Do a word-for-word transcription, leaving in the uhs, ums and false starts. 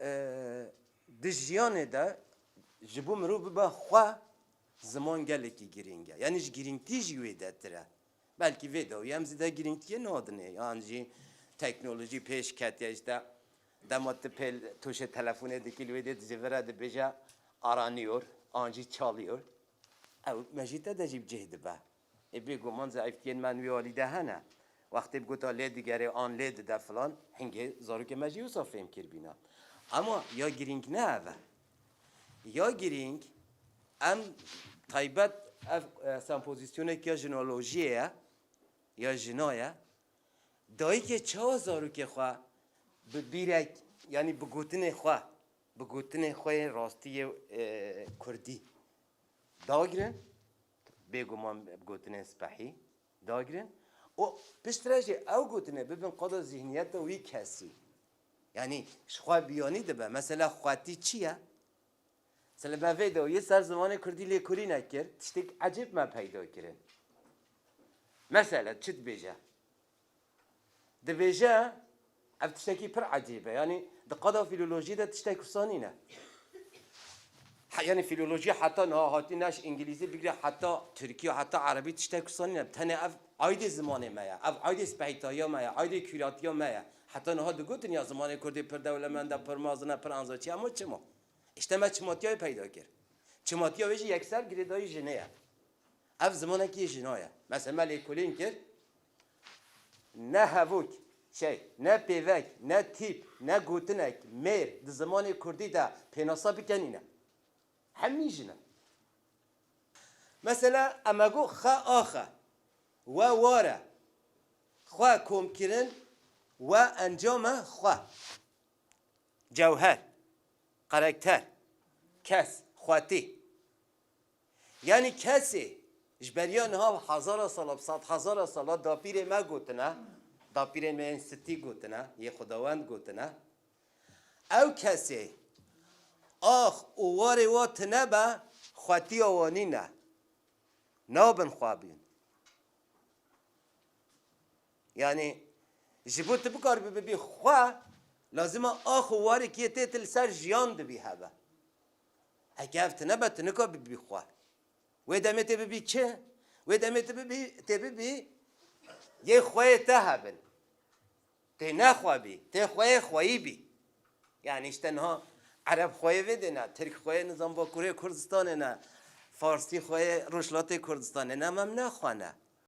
e, di jiyanê de ji bo mirov bibe xwe ziman gelekî girîng e. Yanî ji girîngtî jî wê detir e. Belkî vê dawî em zêde girîngtiyê nadinê. Yan jî teknolojî pêş ketiye, işte dema tu pêl tuşê telefonê dikî, li wê dê ji vir re dibêje aranıyor, an jî çalıyor. Ew me jî te de jî bi cih dibe. Ê bêguman zayîftiyên me wî alî de hene. Wextê bi gota lê digere an lê dide filan, hingê zarokê me jî wisa fêm kiribîna. Ama ya girîng ne ev e. Ya girîng, em taybet ev, e, sempozisyoneke ya jinolojiyê ye, ya jina ye. Dayikê çawa zarokê xwe bi bîrek, yanî bi gotinê xwe, bi gotinê xwe yê rastî yê, e, kurdî dagirin, bêguman bi gotinên spehî dagirin û piştre jî ew gotine bibin qada zîhniyeta wî kesî. Yanî ji xwe biyanî dibe. Mesela xwetî çi ye? Mesela me vê dawiyê ser zimanê kurdî lêkolînek kir, tiştek ecêb me peyda kirin. Mesela çi dibêje? Dibêje, ev tiştekî pir ecêb e. Yanî di qada fîlolojiyê de tiştek wisa nîne. He, yanî fîlolojî heta niha hatî ne ji îngilîzî bigire heta tirkî, heta erebî tiştek wisa nîne. Tenê ev aydê zimanê me ye. Ev aydê spehîtahiya me ye. Aydê kûratiya me ye. Heta niha digotin ya zimanê kurdî pir dewlemend e, pir mezin e, pir anzaçî ye. Ama çima? Îşte me çimatiya wê peyda kir. Çimatiya wê jî yekser girêdayî jinê ye. Ev zimanekî jina ye. Mesela me lêkolîn kir, ne hevok, şey, ne pêvek, ne tîp, ne gotinek, mêr di zimanê kurdî de pênasa bike nîne. Hemî jin in. Mesela em e got xe axe, we war e, xwe komkirin, we encam e, xwe. Cewher, karakter, kes, xwetî. Yanî kesê ji beriya niha hezara sala, bi sed hezara sala dapîrê me gotine, dapîrên me yên sitî gotine, yê xwedawend gotine. Ew kesê ax û warê wa tune be, xwetiya wa nîne. Nabin xwebîn. Yanî ji bo tu bikaribî bibî xwe, lazim e ax û warek yê tê tu li ser jiyan dibî hebe. Heke ev tune be, tu nikabî bibî xwe. Wê demê tê bibî çi? Wê demê tu bibî, tê bibî yê xweyê te hebin. Tê nexwe bî, tê xweyê xweyî bî. Yanî işte niha Ereb xweyê vê dê ne, Tirk xweyê nizam Bakurê Kurdistanê ne, Farsî xweyê Rojhilatê Kurdistanê ne, em nexwe ne.